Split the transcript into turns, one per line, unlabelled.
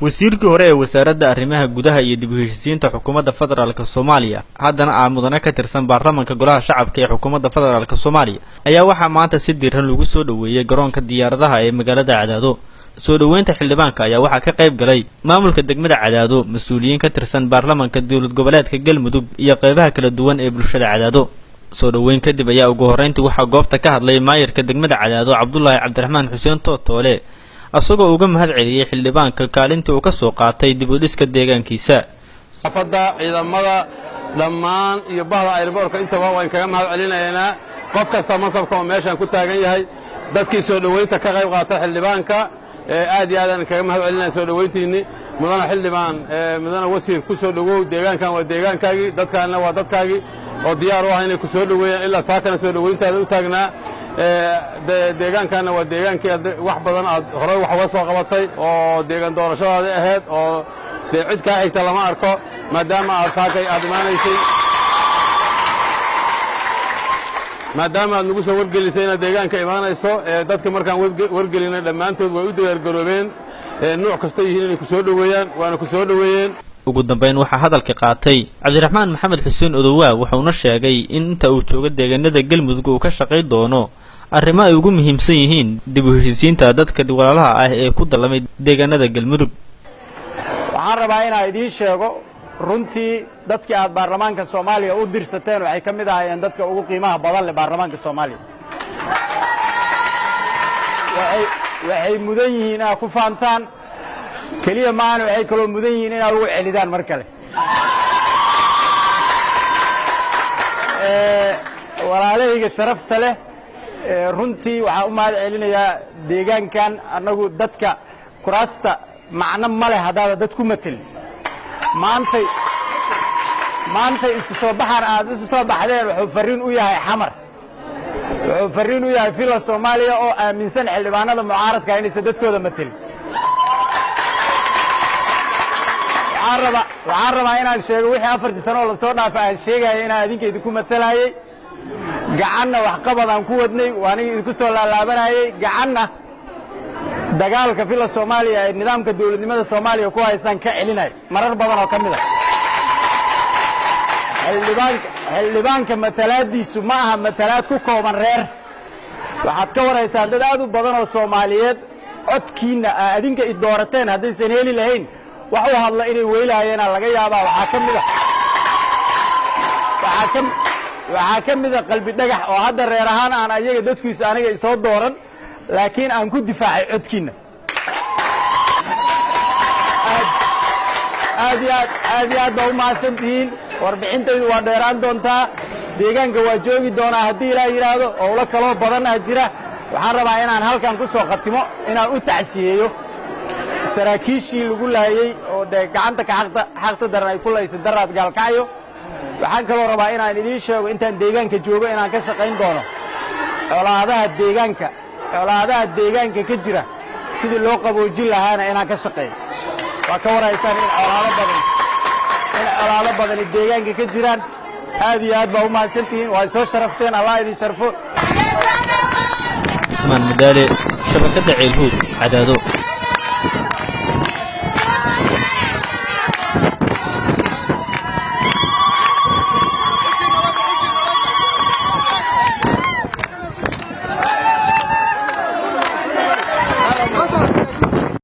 Wasiirkii hore ee Wasaaradda Arrimaha Gudaha iyo dib u heshiisiinta Xukuumadda Federaalka Soomaaliya, haddana ah mudane ka tirsan baarlamanka Golaha Shacabka ee Xukuumadda Federaalka Soomaaliya, ayaa waxaa maanta si diiran lagu soo dhoweeyey garoonka diyaaradaha ee magaalada Cadaado. Soo dhoweynta xildhibaanka ayaa waxaa ka qayb galay maamulka degmada Cadaado, mas-uuliyiin ka tirsan baarlamanka dowlad goboleedka Galmudug iyo qeybaha kala duwan ee bulshada Cadaado. Soo dhoweyn kadib ayaa ugu horreyntii waxaa goobta ka hadlay maayarka degmada Cadaado, Cabdulaahi Cabdiraxmaan Xuseen Tootoole, asagoo uga mahad celiyey xildhibaanka kaalintii uu ka soo qaatay dib u dhiska deegaankiisa.
Afadda ciidamada dhammaan iyo bahda airport-ka intaba waan kaga mahad celinaynaa. Qof kasta mansabka oo meeshaan ku taagan yahay, dadkii soo dhoweynta ka qayb qaata xildhibaanka, aad iyo aadaan kaga mahad celinaya soo dhoweyntiinni. Mudana xildhibaan, mudana wasiir, ku soo dhowow deegaankan. Waa deegaankaagii, dadkaanna waa dadkaagii oo diyaar u ah inay ku soo dhoweeyaan. Ilaa saakana soo dhoweyntaada u taagnaa. Deegaankaanna waa deegaankii wax badan aad horey wax uga soo qabatay oo deegaan doorashadaadii ahayd, oo dee cid kaa xigta lama arko. Maadaama aad saakay aad imaanaysay, maadaama aad nagu soo wargelisay inaad deegaanka imaanayso, dadka markaan wargelinay dhammaantood way u diyaargaroobeen, nuuc kasta yihiin, inay ku soo dhoweeyaan, waana ku soo dhoweeyeen.
Ugu dambeyn waxaa hadalka qaatay Cabdiraxmaan Maxamed Xuseen Odowaa, wuxuuna sheegay in inta uu joogo deegaanada Galmudug uu ka shaqayn doono arrimo ay ugu muhiimsan yihiin dib u heshiisiinta dadka walaalaha ah ee ku dallamay deegaanada Galmudug.
Waxaan rabaa inaan idiin sheego, runtii dadkii aad baarlamaanka Soomaaliya u dirsateen waxay ka mid ahaayeen dadka ugu qiimaha badan leh baarlamaanka Soomaaliya. Waxay mudan yihiin inaad ku faantaan keliya maana, waxay kaloo mudan yihiin inaad ugu celidaan mar kale. Walaalahayga sharafta leh, runtii waxaan u mahad celinayaa deegaankan. Annagu dadka kuraasta macno ma leh haddaada dad ku matelin. Maantay isu soo baxaan aad isu soo baxdeen wuxuu farriin u yahay Xamar, wuxuu farriin u yahay Villa Soomaaliya oo aaminsan xildhibaanada mucaaradka inaysan dadkooda matelin. Waxaan rabaa inaan sheego wixii 4-tii sano oo lasoo dhaafa aan sheegaya inaan adinka idinku matalayey. Gacanna waxqabad aan ku wadnay, waa aniga idinku soo laalaabanayey. Gacanna dagaalka Villa Soomaaliya ee nidaamka dowladnimada Soomaaliya ku haystaan ka celinay marar badan oo ka mid a. Xildhibaanka matalaaddiisu ma aha matalaad ku kooban reer. Waxaad ka waraysaa dad aad u badan oo Soomaaliyeed codkiinna aa adinka i doorateen haddaysan heli lahayn wax u hadla inay weylahayeena laga yaabaa. Waxaa ka mida Qalbi Dhagax oo hadda reer ahaan aan ayaga dadkiisu aniga isoo dooran, laakiin aan ku difaacay codkiinna. Aad iyo aad, aad iyo aad baa u mahadsan tihiin. Warbixintaydu waa dheeraan doontaa, deegaanka waa joogi doonaa haddii Ilaah yidhaahdo. Owlo kaloo badanaa jira. Waxaan rabaa inaan halkan ku soo khatimo inaan u tacsiyeeyo saraakiishii lagu laayey oo dee gacanta ka xaqta daran ay ku laysay Daraad Gaalkacyo. Waxaan kaloo rabaa inaan idiin sheego intaan deegaanka joogo inaan ka shaqayn doono colaadaha deegaanka ka jira sidii loo qaboojin lahaana inaan ka shaqeeyo. Waa ka waraysaan in colaado badani deegaanka ka jiraan. Aad iyo aad baa u mahadsantihiin, waa soo sharafteen, Allah idin sharfo.
Cusmaan Madaale, shabakadda Ceelhuud, Cadaado.